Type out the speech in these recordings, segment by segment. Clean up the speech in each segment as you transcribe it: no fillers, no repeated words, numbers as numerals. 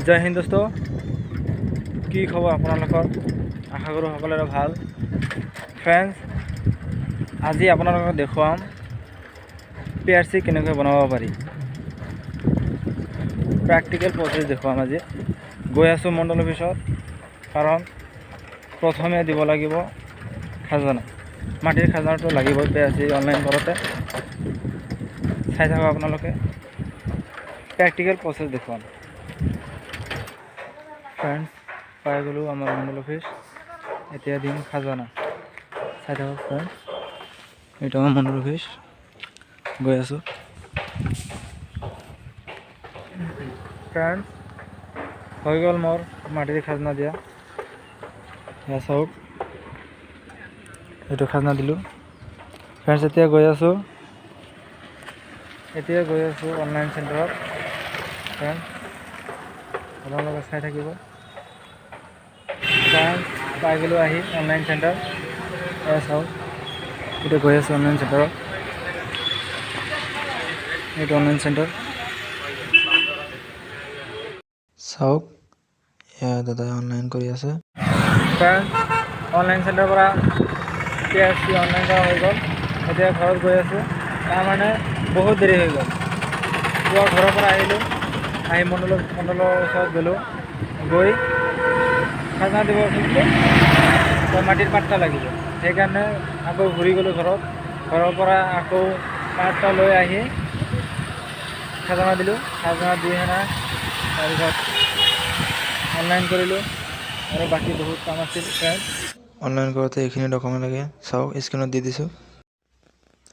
জয় হিন্দ দোস্ত, কি খবৰ আপোনালোকৰ? আশা কৰোঁ সকলোৰে ভাল। ফ্ৰেণ্ডছ, আজি আপোনালোকক দেখুৱাম PRC কেনেকৈ বনাব পাৰি, প্ৰেক্টিকেল প্ৰচেছ দেখুৱাম। আজি গৈ আছোঁ মণ্ডল অফিচত, কাৰণ প্ৰথমে দিব লাগিব খাজানা, মাটিৰ খাজানাটো লাগিব PRC online কৰোঁতে। চাই থাকক আপোনালোকে, প্ৰেক্টিকেল প্ৰচেছ দেখুৱাম। ফ্ৰেণ্ডছ, পাই গ'লোঁ আমাৰ মণ্ডল অফিচ। এতিয়া দিম খাজানা। চাই থাকক ফ্ৰেণ্ডছ, এইটো আমাৰ মণ্ডল অফিচ, গৈ আছোঁ। ফ্ৰেণ্ডছ, হৈ গ'ল মোৰ মাটিৰ খাজনা দিয়া। এয়া চাওক, এইটো খাজনা দিলোঁ। ফ্ৰেণ্ডছ, এতিয়া গৈ আছোঁ অনলাইন চেণ্টাৰত। ফ্ৰেণ্ডছ, আপোনালোকে চাই থাকিব। ফ্ৰেণ্ডছ, পাই গ'লোঁ আহি অনলাইন চেণ্টাৰ। এয়া চাওক, এতিয়া গৈ আছোঁ অনলাইন চেণ্টাৰত। এইটো অনলাইন চেণ্টাৰ। চাওক, এয়া দাদাই অনলাইন কৰি আছে। ফ্ৰেণ্ডছ, অনলাইন চেণ্টাৰৰ পৰা PRC online কৰা হৈ গ'ল। এতিয়া ঘৰত গৈ আছোঁ। তাৰমানে বহুত দেৰি হৈ গ'ল। পুৱা ঘৰৰ পৰা আহিলোঁ, আহি মণ্ডলৰ ওচৰত গ'লোঁ, গৈ খাজনা দিব খুজিলোঁ, তো মাটিৰ পাট্টা লাগিব, সেইকাৰণে আকৌ ঘূৰি গ'লোঁ ঘৰত। ঘৰৰ পৰা আকৌ পাট্টা লৈ আহি খাজনা দিলোঁ। খাজনা দি সেনে তাৰপিছত অনলাইন কৰিলোঁ আৰু বাকী বহুত কাম আছিল, ফ্ৰেণ্ড। অনলাইন কৰোঁতে এইখিনি ডকুমেণ্ট লাগে। চাওক, স্ক্ৰীণত দি দিছোঁ।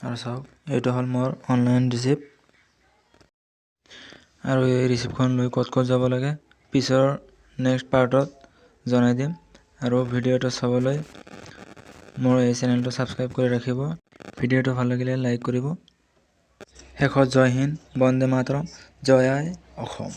আৰু চাওক, এইটো হ'ল মোৰ অনলাইন ৰিচিপ্ট। আৰু এই ৰিচিপ্টখন লৈ ক'ত ক'ত যাব লাগে, পিছৰ নেক্সট পাৰ্টত জনাই দিম। আৰু ভিডিঅ'টো চাবলৈ মোৰ এই চেনেলটো ছাবস্ক্ৰাইব কৰি ৰাখিব। ভিডিঅ'টো ভাল লাগিলে লাইক কৰিব। শেষত জয় হিন্দ, বন্দে মাতৰম, জয় আই অসম।